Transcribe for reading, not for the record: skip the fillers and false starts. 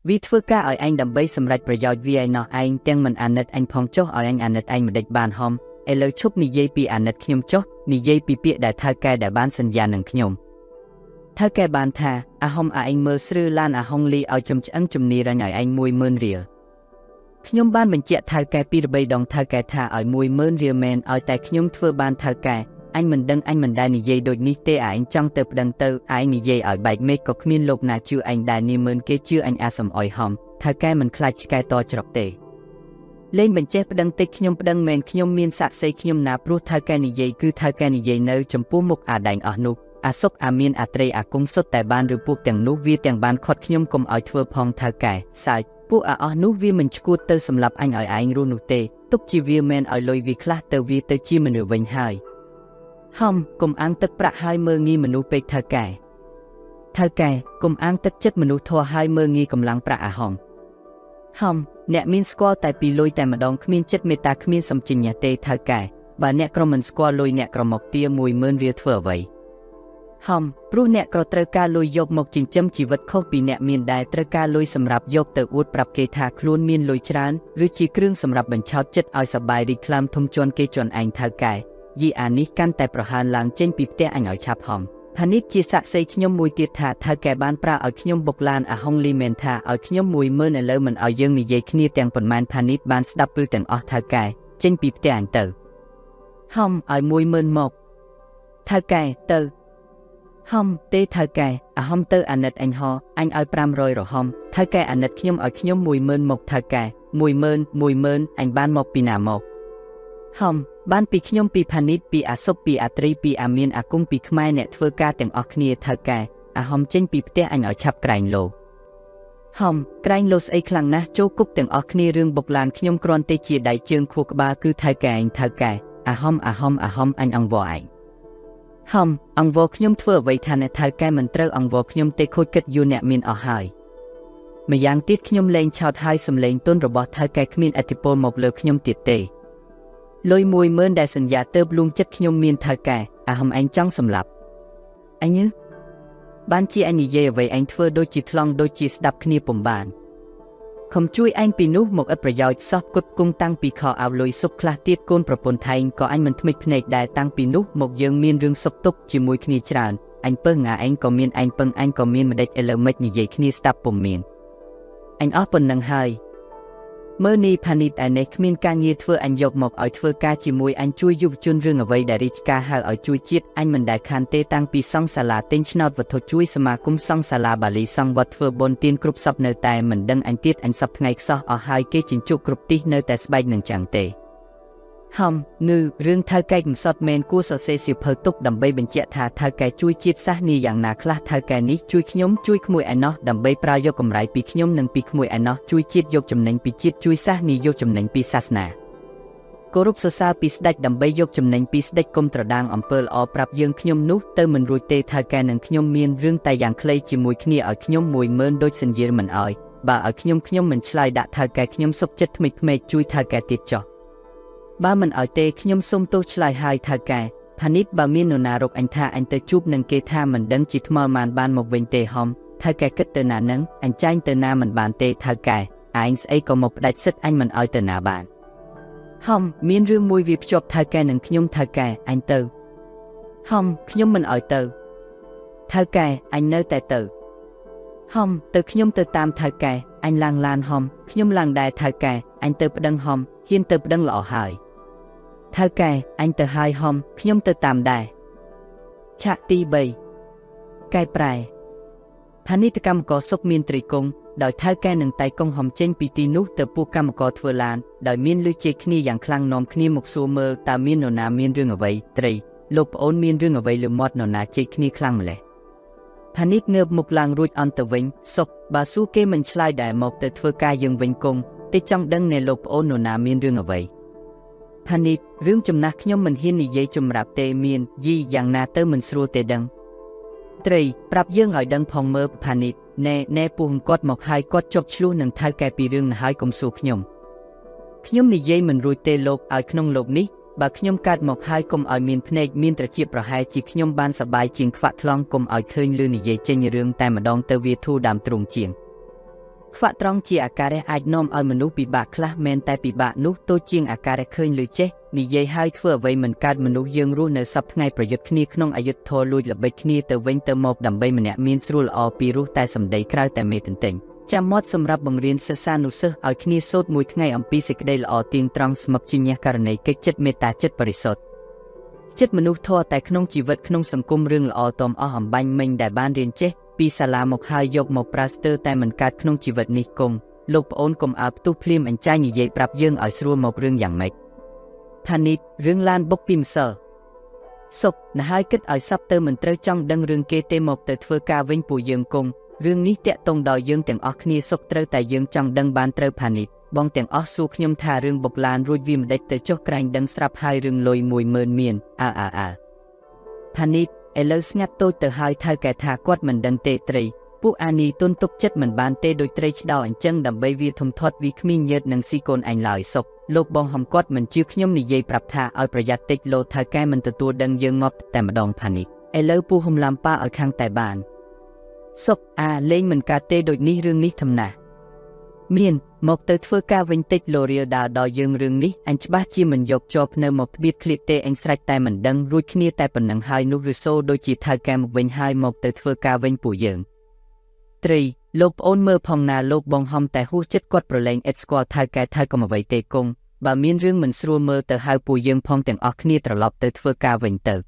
វាធ្វើការឲ្យឯងដើម្បីសម្រេចប្រយោជន៍វាឯណោះឯងទាំងមិនអាណិតអញផងចុះឲ្យអញអាណិតឯងមិនដេចបានហំឥឡូវឈប់និយាយពីអាណិតខ្ញុំចុះនិយាយពីពាក្យដែលថៅកែដែលបានសន្យានឹងខ្ញុំថៅកែបានថាអាហុំអាឯងមើលស្រឿឡានអាហុងលីឲ្យចំឆ្អឹងជំនីរញឲ្យឯង10000រៀលខ្ញុំបានបញ្ជាក់ថៅកែពីរបីដងថៅកែថាឲ្យ10000រៀលមែនឲ្យតែខ្ញុំធ្វើបានថៅកែអញមិនដឹងអញមិនដែលនិយាយដូចនេះទេឯងចង់ទៅប្តឹងទៅឯងនិយាយឲ្យបែកមេឃក៏គ្មានលោកណាជឿឯងដែរនាម៉ឺនគេជឿអញអាសំអុយហំថៅកែមិនខ្លាចឆ្កែតច្រកទេលេងបញ្ចេះប្តឹងតិចខ្ញុំប្តឹងមែនខ្ញុំមានសាក្សីខ្ញុំណាព្រោះថៅកែនិយាយគឺថៅកែនិយាយនៅចំពោះមុខអាដែងអស់នោះអាសុកអាមានអាត្រីអាគង់សុទ្ធតែបានឬពួកទាំងនោះវាទាំងបានខត់ខ្ញុំកុំឲ្យធ្វើផងថៅកែសាច់ពួកអាអស់នោះវាមិនឈួតទៅសម្លាប់អញឲ្យឯងរស់នោះទេទុកជាវាមែនឲ្យលុយវាខ្លះទៅវាទៅជាមនុស្សវិញហើយហំកុំអាងទឹកប្រាក់ហើយមើងងាយមនុស្សពេកថៅកែថៅកែកុំអាងទឹកចិត្តមនុស្សធေါ်ហើយមើងងាយកម្លាំងប្រាក់អាហំហំអ្នកមានស្គាល់តែពីលុយតែម្ដងគ្មានចិត្តមេត្តាគ្មានសំជិញ្ញទេថៅកែបើអ្នកក្រុមមិនស្គាល់លុយអ្នកក្រុមមកទា10000រៀលធ្វើអ្វីហំព្រោះអ្នកក៏ត្រូវការលុយយកមកចិញ្ចឹមជីវិតខុសពីអ្នកមានដែរត្រូវការលុយសម្រាប់យកទៅអួតប្រាប់គេថាខ្លួនមានលុយច្រើនឬជាគ្រឿងសម្រាប់បញ្ឆោតចិត្តឲ្យសប្បាយរីកថ្លើមធំជន់គេជន់ឯងថៅកែយីអានេះកាន់តែប្រហើនឡើងចេញពីផ្ទះអញឲ្យឆាប់ហំផានីតជាសាក្សីខ្ញុំមួយទៀតថាថៅកែបានប្រើឲ្យខ្ញុំបុកឡានអាហុងលីមែនថាឲ្យខ្ញុំ10000ឥឡូវមិនឲ្យយើងនិយាយគ្នាទាំងប៉ុន្មានផានីតបានស្ដាប់ព្រឺទាំងអស់ថៅកែចេញពីផ្ទះអញទៅហំឲ្យ10000មកថៅកែទៅហំទេថៅកែអាហំទៅអាណិតអញហអញឲ្យ500រហំថៅកែអាណិតខ្ញុំឲ្យខ្ញុំ10000មកថៅកែ10000 10000អញបានមកពីណាមកហំបានពីខ្ញុំពីផានីតពីអាសុបពីអាត្រីពីអាមានអាគង់ពីខ្មែរអ្នកធ្វើការទាំងអស់គ្នាថៅកែអាហំចេញពីផ្ទះអញឲ្យឆាប់ក្រែងលោហំក្រែងលោស្អីខ្លាំងណាស់ចូលគុកទាំងអស់គ្នារឿងបុកឡានខ្ញុំគ្រាន់តែជាដៃជើងខួរក្បាលគឺថៅកែឯងថៅកែអាហំអាហំអាហំអញអង្វរឯងហំអង្វរខ្ញុំធ្វើអ្វីថាអ្នកថៅកែមិនត្រូវអង្វរខ្ញុំទេខូចគិតយូរអ្នកមានអស់ហើយម្យ៉ាងទៀតខ្ញុំលែងឆោតហើយសំលេងទុនរបស់ថៅកែគ្មានឥទ្ធិពលមកលើខ្ញុំទៀតទេលុយ10000ដែលសន្យាទៅលួងចិត្តខ្ញុំមានថៅកែអាហំឯងចង់សម្លាប់អញបានជាអញនិយាយអ្វីឯងធ្វើដូចជាថ្លង់ដូចជាស្ដាប់គ្នាពុំបានខំជួយឯងពីនោះមកឥតប្រយោជន៍សោះគុតគង់តាំងពីខោអាវលុយសុបខ្លះទៀតកូនប្រពន្ធថៃក៏អញមិនថ្មិចភ្នែកដែរតាំងពីនោះមកយើងមានរឿងសុខទុក្ខជាមួយគ្នាច្រើនអញពឹងអាឯងក៏មានអញពឹងអញក៏មានម្ដេចឥឡូវមិននិយាយគ្នាស្ដាប់ពុំមានអញអស់ប៉ុណ្ណឹងហើយមើលនេះផានីតឯនេះគ្មានការងារធ្វើអញយកមកឲ្យធ្វើការជាមួយអញជួយយុវជនរឿងអ្វីដែលរាជការហៅឲ្យជួយជាតិអញមិនដែលខានទេតាំងពីសង់សាលាទិញឆ្នោតវត្ថុជួយសមាគមសង់សាលាបាលីសង់វត្តធ្វើបុណ្យទានគ្រប់សពនៅតែមិនដឹងអញទៀតអញសពថ្ងៃខ្សោះអស់ហើយគេជញ្ជុកគ្រប់ទិសនៅតែស្បែកនឹងចាំងទេហំងឺរឿងថៅកែកំសត់មែនគួរសរសេរសៀវភៅទុកដើម្បីបញ្ជាក់ថាថៅកែជួយជាតិសាសន៍នេះយ៉ាងណាខ្លះថៅកែនេះជួយខ្ញុំជួយក្មួយឯណោះដើម្បីប្រើយកកម្រៃពីខ្ញុំនិងពីក្មួយឯណោះជួយជាតិយកចំណេញពីជាតិជួយសាសន៍នេះយកចំណេញពីសាសនាគោរពសរសើរពីស្ដេចដើម្បីយកចំណេញពីស្ដេចគុំត្រដាងអំពើល្អប្រាប់យើងខ្ញុំនោះទៅមិនរួចទេថៅកែនឹងខ្ញុំមានរឿងតែយ៉ាងខ្លីជាមួយគ្នាឲ្យខ្ញុំ10000ដូចសញ្ញមិនឲ្យបើឲ្យខ្ញុំខ្ញុំមិនឆ្លើយដាក់ថៅកែខ្ញុំសុខចិត្តថ្មីថ្មេជួយថៅកែទៀតចុះបើមិនឲ្យទេខ្ញុំសូមទោសឆ្លើយហើយថៅកែផានីតបើមាននរណារកអញថាអញទៅជួបនឹងគេថាមិនដឹងជាថ្មម៉ានបានមកវិញទេហំថៅកែគិតទៅណានឹងអញចាញ់ទៅណាមិនបានទេថៅកែឯងស្អីក៏មកផ្ដាច់សិតអញមិនឲ្យទៅណាបានហំមានរឿងមួយវាភ្ជាប់ថៅកែនឹងខ្ញុំថៅកែអញទៅហំខ្ញុំមិនឲ្យទៅថៅកែអញនៅតែទៅហំទៅខ្ញុំទៅតាមថៅកែអញឡើងឡានហំខ្ញុំឡើងដែរថៅកែអញទៅប្តឹងហំហ៊ានទៅប្តឹងល្អហើយថៅកែអញទៅហើយហំខ្ញុំទៅតាមដែរឆាកទី3កែប្រែផានីតកម្មករសុកមានត្រីគង់ដោយថៅកែនឹងតៃកុងហំចេញពីទីនោះទៅពួកកម្មករធ្វើឡានដោយមានលឺជេរគ្នាយ៉ាងខ្លាំងនាំគ្នាមកសួរមើលតើមាននរណាមានរឿងអ្វីត្រីលោកប្អូនមានរឿងអ្វីលើមាត់នរណាជេរគ្នាខ្លាំងម្ល៉េះផានីតងើបមុខឡើងរួចអន់ទៅវិញសុកបើសួរគេមិនឆ្លើយដែរមកទៅធ្វើការយើងវិញគង់ទេចង់ដឹងណែលោកប្អូននរណាមានរឿងអ្វីផានីតរឿងចំណាស់ខ្ញុំមិនហ៊ាននិយាយចម្រាប់ទេមានយីយ៉ាងណាទៅមិនស្រួលទេដឹងត្រីប្រាប់យើងឲ្យដឹងផងមើលផានីតណែណែពូគាត់មកហើយគាត់ជប់ឆ្លោះនឹងថៅកែពីរឿងណាហើយកុំសួរខ្ញុំខ្ញុំនិយាយមិនរួចទេលោកឲ្យក្នុងលោកនេះបើខ្ញុំកើតមកហើយកុំឲ្យមានភ្នែកមានត្រចៀកប្រហែលជាខ្ញុំបានសប្បាយជាងខ្វាក់ថ្លង់កុំឲ្យឃើញលឺនិយាយចេញរឿងតែម្ដងទៅវាធូរដើមទ្រូងជាង ខ្វាក់ត្រង់ជាអាការៈអាចនាំឲ្យមនុស្សពិបាកខ្លះមែនតែពិបាកនោះតូចជាងអាការៈឃើញឬចេះនិយាយហើយធ្វើអ្វីមិនកើតមនុស្សយើងរស់នៅសប្តាហ៍ថ្ងៃប្រយុទ្ធគ្នាក្នុងអយុត្តិធម៌លួចល្បិចគ្នាទៅវិញទៅមកដើម្បីម្នាក់មានស្រួលល្អពីរោះតែសម្ដីក្រៅតែមេទន្ទិញចាំមាត់សម្រាប់បង្រៀនសិស្សានុសិស្សឲ្យគ្នាសូត្រមួយថ្ងៃអំពីសេចក្តីល្អទៀងត្រង់ស្មឹកជាញាករណីកិច្ចចិត្តមេត្តាចិត្តបរិសុទ្ធចិត្តមនុស្សធម៌តែក្នុងជីវិតក្នុងសង្គមរឿងល្អតមអស់អំបញ្ញមិញដែលបានរៀនចេះពីសាលាមកហើយយកមកប្រើស្ទើរតែមិនកើតក្នុងជីវិតនេះគង់លោកប្អូនកុំអើផ្ទុះភ្លាមអញ្ចាញនិយាយប្រាប់យើងឲ្យស្រួលមករឿងយ៉ាងម៉េចផានីតរឿងឡានបុកពីម្សិលសុកណាស់ហើយគិតឲ្យសັບទៅមិនត្រូវចង់ដឹងរឿងគេទេមកទៅធ្វើការវិញពួកយើងគង់រឿងនេះតាក់ទងដល់យើងទាំងអស់គ្នាសុកត្រូវតែយើងចង់ដឹងបានត្រូវផានីតបងទាំងអស់សួរខ្ញុំថារឿងបុកឡានរួចវាមិនដេចទៅចុះក្រែងដឹងស្រាប់ហើយរឿងលុយ10000មានអើអើអើផានីតឥឡូវស្ងាត់តូចទៅហើយថៅកែថាគាត់មិនដឹងទេត្រីពួកអានីទុនទុកចិត្តមិនបានទេដោយត្រីឆ្ដោអញ្ចឹងដើម្បីវាធំធាត់វាគ្មានញើតនឹងស៊ីកូនអញឡើយសុកលោកបងហំគាត់មិនជឿខ្ញុំនិយាយប្រាប់ថាឲ្យប្រយ័ត្នតិចលោថៅកែមិនទទួលដឹងយើងងាប់តែម្ដងផានីឥឡូវពូហំឡាំប៉ាឲ្យខាងតែបានសុកអាលេងមិនកើតទេដូចនេះរឿងនេះធំណាស់មានមកទៅធ្វើការវិញតិចលោរៀលដើរដល់យើងរឿងនេះអញច្បាស់ជាមិនយកជាប់នៅមកត្បៀតឃ្លៀតទេអញស្រេចតែមិនដឹងរួចគ្នាតែប៉ុណ្ណឹងហើយនោះឬសូដូចជាថៅកែមកវិញហើយមកទៅធ្វើការវិញពួកយើងត្រីលោកប្អូនមើលផងណាលោកបងហំតែហួសចិត្តគាត់ប្រឡែងឥតស្គាល់ថៅកែថៅកុំអ្វីទេគង់បើមានរឿងមិនស្រួលមើលទៅហៅពួកយើងផងទាំងអស់គ្នាត្រឡប់ទៅធ្វើការវិញទៅ។